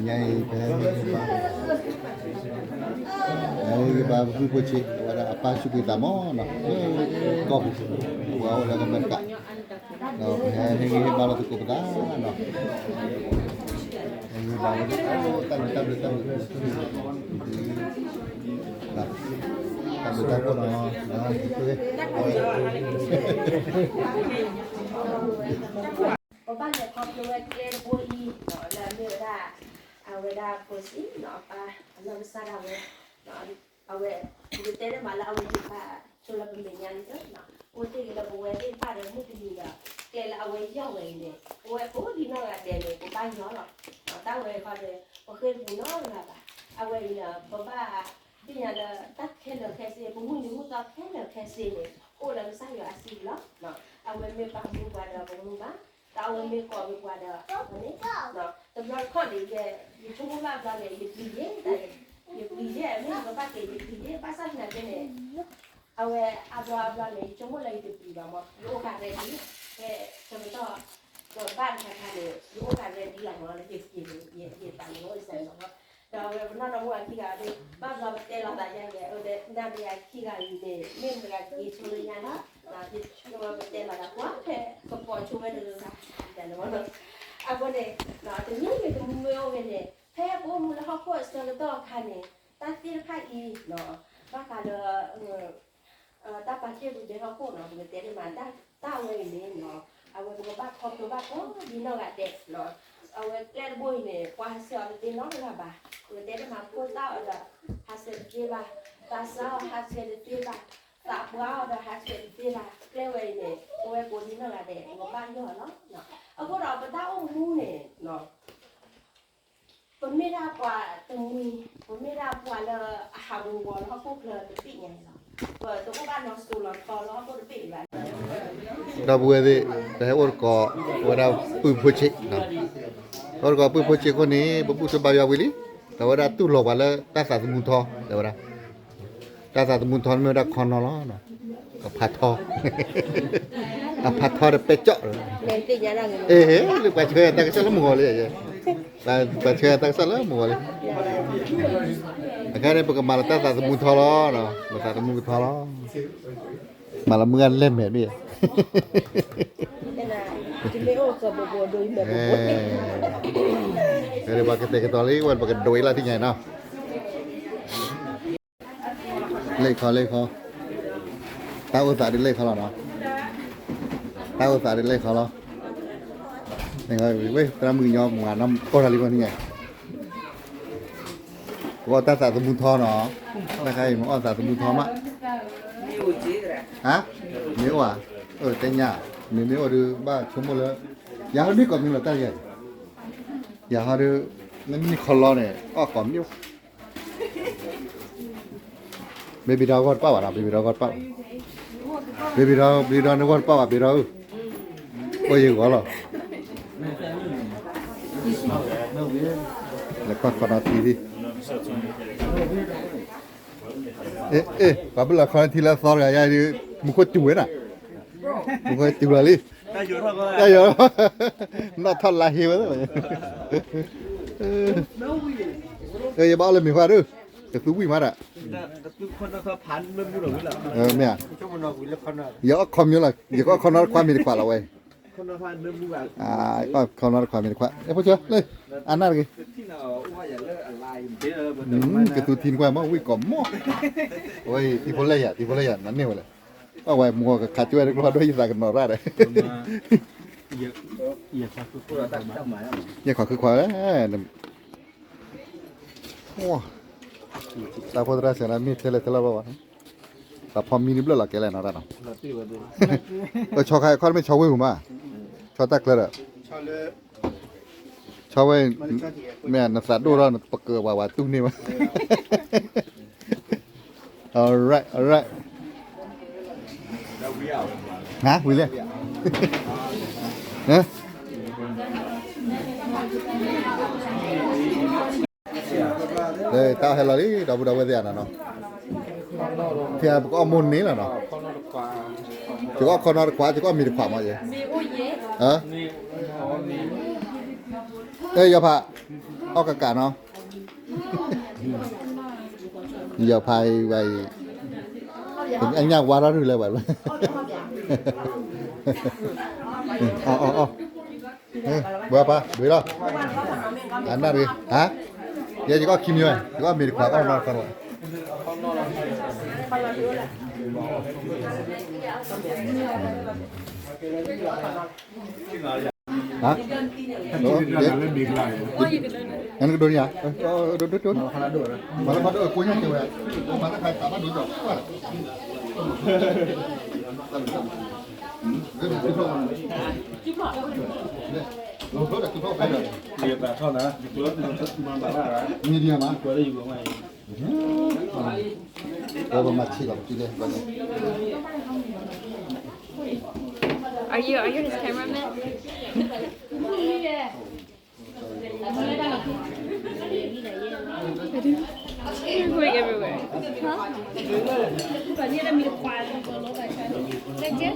ညါအံၤ ပဟဲဟ့ၣ်ဂံၢ်ဘါ ပပုၢ်ဖိဆံး အဝဲဒၣ်အပၢ်စူၢ်က့ၤသးမးနီၤ, ကီၢ်ပူၤ ပှၤအိၣ်လၢအမဲရကၤ, ဒီးပဟဲဟ့ၣ်ဂံၢ်ဟ့ၣ်ဘါလၢသကိးပသးနီၤ, ဟ့ၣ်ဂံၢ်ဟ့ၣ်ဘါလၢ တၢ်ဘျုးတၢ်ဘျုးတၢ်ဘျုး, တၢ်ဘျုးတၢ်ဖှိၣ်နီၤ, ပဘၣ်လဲၤခီဖျိဝဲကျဲတဘိအံၤ လၢအမ့ၢ်ဝဲဒၣ် အဝဲဒၣ်ဖိဆံးနီၤ အပၢ်အနီၢ်ကစၢ်ဒၣ်ဝဲ, အဝဲ ပကတဲန့ၣ်မးလၢအဝဲသ့ၣ်တဖၣ်ဆိလၢပမဲာ်ညါန့ၣ်လီၤ, အိၣ်တ့ၢ်က့ၤလၢပဝဲသ့ၣ်တဖၣ်ဒီးမုၢ်တနံၤဒီး ကျဲလၢအဝဲယီၢ်ဝဲအံၤန့ၣ် ပဝဲကိးဒံနီၢ်ဂၤဒဲးန့ၣ် ပဘၣ်ယီၢ်လီၤ, တၢ်ဝဲခီဒီး ပဃ့ၢ်ပူၤနီတဂၤဘၣ်, အဝဲအံၤန့ၣ် ပဘၣ်သ့ၣ်ညါလၢတၢ်ခဲလၢာ်ခဲဆ့ ပမုၢ်နံၤမုၢ်သီခဲလၢာ်ခဲဆ့န့ၣ် အိၣ်လၢကစၢ်ယွၤအစုပူၤလီၤ, အဝဲမ့ၢ်ပာ်မူပှၤဒီးပမူဘၣ်, ဒီးအဝဲမ့ၢ်ကိးက့ၤပှၤဒီး တဘျီတခီၣ်န့ၣ် ယဆိကမိၣ်ဘၣ်ဘျီန့ၣ် ယပျံၤယဲၢ်, ယပျံၤယဲၢ် မ့ၢ်ယကဘၣ်က့ၤယပျံၤယဲၢ် ဘၣ်ဆၣ်သနာ်က့န့ၣ် အဝဲအါဘျီအါဘျီန့ၣ် ယဆိကမိၣ်လၢယတပျံၤဘၣ်မး ယအိၣ်ဃာ် ready ဖဲဆၢကတီၢ် ကဘၣ်တခါခါန့ၣ် ယအိၣ်ဃာ် ready လီၤမး လၢယပျံၤန့ၣ် ယသးန့ၣ်အိၣ်စဲးမး, ဒီးအဝဲပနီၢ်နီၢ်မုၢ်အခံဂၤဒီး ဘၣ်ဘျီပတဲလီၤသးယါယဲ အဝဲနၤဒီးယၤခံဂၤအံၤန့ၣ် မ့ၢ်မတၤဂၤက့ၤဆိလၢညါန့ၣ် ပတဲလီၤသးကွၢ်ဖဲကပိာ်ဆိဝဲတဂၤဂၤန့ၣ်မး, အဃိန့ၣ် တမံၤမံၤတမံၤမ့ၢ်အိၣ်ဝဲန့ၣ် ဖဲပအိၣ်မူလၢဟီၣ်ခိၣ်အဆၢကတီၢ်အခါန့ၣ် တၢ်သ့ၣ်တဖၣ်အံၤ ဘၣ်ဃးလၢ တၢ်ပာ်တ့ၢ်ပူၤဒဲဟီၣ်ခိၣ်နီၤ ပကတဲန့ၣ်မး တၢ်ဝဲအံၤန့ၣ်နီၤ အဝဲပကဘၣ်ခီဖျိဘၣ်ကိးဒံနီၢ်ဂၤဒဲးနီၤ, အဝဲကျဲတဘိအံၤန့ၣ် ပှၤဟးဆှဲးအီၤတသ့နီတဂၤဘၣ်, ပကတဲန့ၣ်မး ဖိသၣ်အီၤဒီး ဟးဆှဲးတသ့ဘၣ်, သးစၢ်အီၤဟးဆှဲးတသ့ဘၣ်, သးပှၢ်အီၤဒီးဟးဆှဲးတသ့ဘၣ်, ကျဲဝဲအံၤန့ၣ် ပဝဲကိးဒံနီၢ်ဂၤဒဲး ပကဘၣ်ယီၢ်လီၤ, အဃိဒီးပတၢ်အိၣ်မူန့ၣ် ပမ့ၢ်ဒၣ်ပှၤတမှံၤ, ပမ့ၢ်ဒၣ်ပှၤလၢအဟးဂီၤဂီၤလၢဟီၣ်ခိၣ်ချၢတဘ့ၣ်ညါန့ၣ်လီၤ. ပတအိၣ်ဘၣ်နီၢ်စိၤလီၤထီလၢဟီၣ်ခိၣ်တဘ့ၣ်အံၤဘၣ်. ဒီပုၢ်ဝဲၢ်သ့ၣ် ပဟဲအိၣ်သကိး ပဝဲဒၣ်ပုၢ်ဖိဆံး, အိၣ်သကိးပုၢ်ဖိဆံးအဃိန့ၣ် ပဘူၣ်ထီၣ်ဘါယွၤဝံၤလံ, ဒီးဝဲဒၣ်တူၢ်လိာ်ပှၤလၢတၢ်သးသမူထီ တဲဝဲဒၣ် တၢ်သးသမူထီန့ၣ်မ့ၢ်ဝဲဒၣ်ခီနီလီၤ. အဖးထီ, အဖးထီဒီးပဲကၠီၣ်, အ့ လၢပှၤဆှၢတၢ်ကစီၣ်လၢမုၢ်ဂီၤလံ, ပှၤဆှၢတၢ်ကစီၣ်လၢမုၢ်ဂီၤလံ. အခါန့ၣ် ပကမၤလီၤတၢ်သးသမူထီလီၤ, ပသးသမူကထီလီၤ. မၤလီၤမုၢ်ဂၤလဲၢ်မဲာ်ဒ်, ပှၤကတဲာ်ကတီၤလံ ဝဲပကဒိးအံၤလၢထံၣ်ညါနီၤ. လ့ၣ်ခီလ့ၣ်ခီ, တၢ်အိၣ်သးဒ်လ့ၣ်ခီလီၤနီၤ, တၢ်အိၣ်သးဒ်လ့ၣ်ခီလီၤ. ဝဲ သရၣ်မုၣ်ကညီမၤနီၢ်ကီၢ်တၢ်လံဘၣ်န့ၣ်, ပအီၣ်တၢ်သးသမူထီနီၤ, တၢ်ခါအံၤမ့ၢ်အီၣ်သးသမူထီမး, ဟါ, မ့ၢ်အိၣ်ဧါ, အၢ တဲညါ, မ့မ့ၢ်အိၣ်ဒီး ဘၣ်ဆိကမိၣ်လၢ ယၤဟီဒုးကိးမံၤလီၤတၢ်ယၤ, ယၤဟီဒုး နမ့ၢ်ခီလီၤန့ၣ် အီၣ်ကိးမံၤ ဘ့ဘ့ဒီးဂီၢ်တပၣ်ဘၣ်နီၤ, ဘ့ဘ့ဒီးဂီၢ်တပၣ်ဘၣ်, ဘ့ဘ့ဒီး ဘ့ဘ့ဒီးနဂီၢ်တပၣ်ဘၣ် ဘ့ဒီးဧၢ, အိၣ်ယဂီၢ်လီၤ. လဲၤကွၢ်ခီနီထံဒံး, အ့ အ့ ပှၤဘၣ်လီၤခီနီထံလၢအသီတဂၤယါဒုး, မူခိၣ်စူၤဝဲဒၣ်, မူခိၣ်စူၤလီၤလံ, တၢ်ယီၤ, နီၢ်ထီၣ်လါဟ့ဝဲ, ယဘၣ်အီၣ်လၢမ့ၤခွါဒုး, ကသူဝံၣ်မးဒၣ်, မ့ၢ်ဧါ, ယအီၣ်ခီမ့ၤလီၤ, ယကအီၣ်ခီနီတခွါမ့ၤတခွါလီၤဝဲ, ခီနီတခွါမ့ၤတခွါ, ဖိဆၢလၢ အနၢ်တဂ့ၤ, ကသူထံနခွါမ့ၢ်ဝံၣ်ကိးမး, ဝဲ ထံဖိလဲၢ်ယၤ ထံဖိလဲၢ်ယၤ နန့ၢ်ဝဲလဲၣ်, အဝဲမူကခးကၠိဝဲတကျိၤဒိၣ်ယသးကနီၤရၣ်ဒီး, ယဲၢ်ခီခုခွါလဲၣ် တၢ်ဖိသရၣ်စဲးလၢမ့ၢ်ထဲလဲၣ်ထဲလီၤဘၣ်ဘၣ်, တၢ်ဖီမံန့ၣ်ဘျၢၣ်လီၤကဲလဲၣ်နီၤတၢ်နီၤ, ဆီခါခီတမ့ၢ်ဆီဝ့ၢ်ပူၤမး, ဆီတၢ်ကျၢၤဒီး, ဆီဝ့ၢ်, မ့ၢ်နသးဒိၣ်ထီၣ် ပကဝၤဝၤတူၢ်န့ၢ်ဘၣ်, alright alright, ဟါ ဝံၤလဲၣ် လၢတၢ်ဟဲလီၤလံ ဒီပုၢ်ဒီဝဲၢ်သ့ၣ်ဧါနီၤ, ဖဲပကအီၣ်မိၢ်န့ၣ်လီၤနီၤ, ယကအီၣ်ခီနီတခွး, ယကအီၣ်မ့ၤတခွးမးယဲ, အဲ ယီၤဖး, အီၣ်ကကးနီၤ, ယီၤဖးအံၤဝဲအံၤ, အညၣ်ဝါထီၣ်ဒုးလဲၣ်ဝဲ, အီၣ်အီၣ်အီၣ် ဘၣ်ပၢ် ဒွံလီၤ, အနၣ်ရံ, ဟါ, ယဲယကအီၣ်ခံမံၤဝဲ, ယကအီၣ်မ့ၤတခွး အီၣ်နီတခွးဝဲ, ဟါ, နကဒိးန့ၢ်ဧါ, ဒိးဒိးဒိး, မၤလၢဘၣ်ဒိးအကိးညါက့ၤဝဲ, မၤလၢခါတၢ်ဘၣ်ဒိးဒီး Are you are you his cameraman? You're going everywhere. Huh? Legit?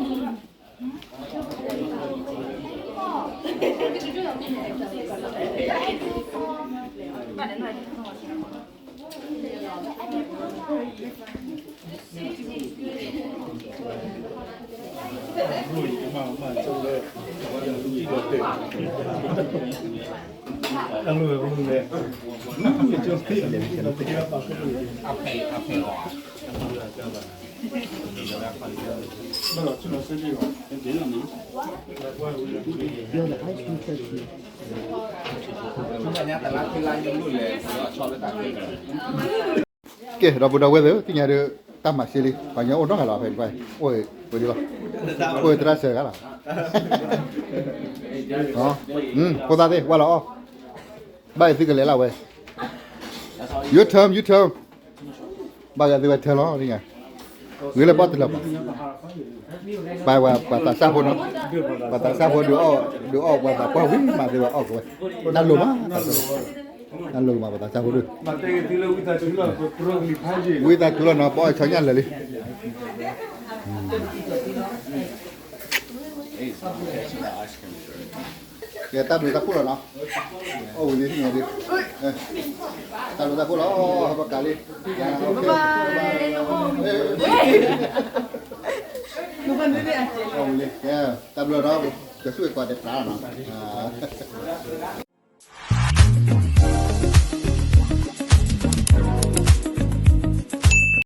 ကဲ ဒီပုၢ်ဒီဝဲၢ်သ့ၣ် သ့ၣ်ညါဒီး တၢ်မၤစ့လံ ပှၤညီအိၣ်နီတဂၤလီၤ ဖဲတပၤ အိၣ်ဝဲဒ်လီၤ အိၣ်ဝဲသရၣ်စၢၤတဂၤလီၤ ဖိသၣ်သ့ၣ် ဝဲလီၤအီၣ် ဘၣ်ယသုကလဲၤလၢဝဲ your turn your turn ဘၣ်ဂၤသုဝဲ turn လီၤ သ့ၣ်ညါ ဂ့ၤလၢဘီၣ်တလၢာ်ပှၤ ပှၤသးစၢ်ဖိနီၤ ပှၤသးစၢ်ဖိဒုးအီၣ် ဒုးအီၣ်ပှၤသးပှၢ်ဝံၤမးသ့ဝဲအီၣ်ကဝဲ နလိၤမး နလိၤမးပှၤသးစၢ်ဖိဒုး ဝံသးစူၤလီၤနီၤ ပအီၣ်ဆီညၣ်လၢာ်လံ ကဲတၢ်ဘျုးတၢ်ဖှိၣ်လီၤနီၤ အိၣ်ဝံၤလံန့ၣ်ဒုး တၢ်ဘျုးတၢ်ဖှိၣ်လီၤ ပကးလံ တၢ်ဘျုးဒီး ကဆူၣ်ဝဲကွၢ်တဲဖျါလီၤနီၤ